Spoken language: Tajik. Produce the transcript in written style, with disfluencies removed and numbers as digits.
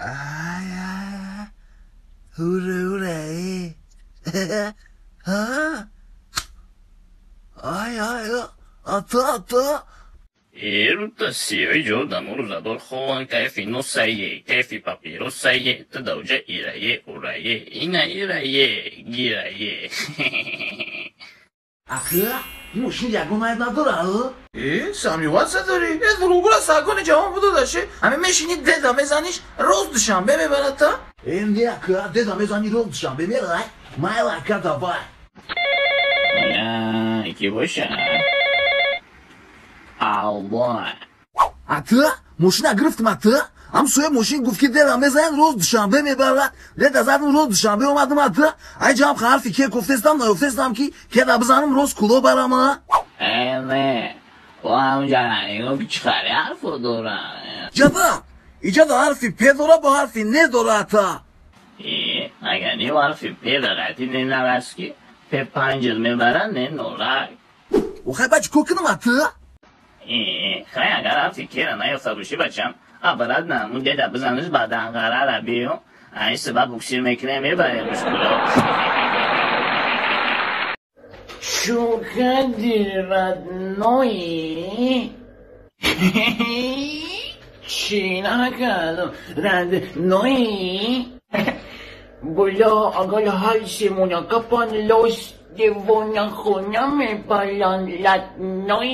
Ай, ура, ай, ай, ата, ата. Эрутасиёи ҷо дамору задор хован кайфи носае, кайфи папиросае, тадавҷа ирае, урае, ина ирае, гирае. Ахы, ин мошин ягон айб надора? Э, сомневаться дорӣ? Э, дуругура сагони ҷавон буду даши. Ҳаме мешини деда мезаниш, рост Душанбе мебарата. Э, не, акы, деда мезани, рост Душанбе мерай. Майла, ака, давай. Ки боша? Алло. Ата, мошина гирифтим, ата. Ҳам соҳиб мошин гуфт, ки деда мезанад, рост Душанбе мебарад. Деда задам, рост Душанбе омадам, ата. Ай ҷам ҳарфи ке гуфтестам, наёфтестам, ки кеда бизанам, рост куло барама. Э, не. Ҳамҷа ки чӣ хари ҳарфо дора? Ҷада, иҷада ҳарфи п дора, бо ҳарфи не дора, ата. Э, агар не ҳарфи п дорати, не наваст, ки п панҷил мебарад, не нолак. Охай, ба чӣ кор кунам, ата? Э, хай, агар ҳарфи кера наёфта бошӣ, бачам, обратно ҳамун деда бизаниш, ба Данғарара биё, ай сиба буксир мекунем, мебарем мушкило. Чё кади, родной? Чӣ накардам, родной? Була агар ҳайсимона капан лос девона хона мебаран, ладной.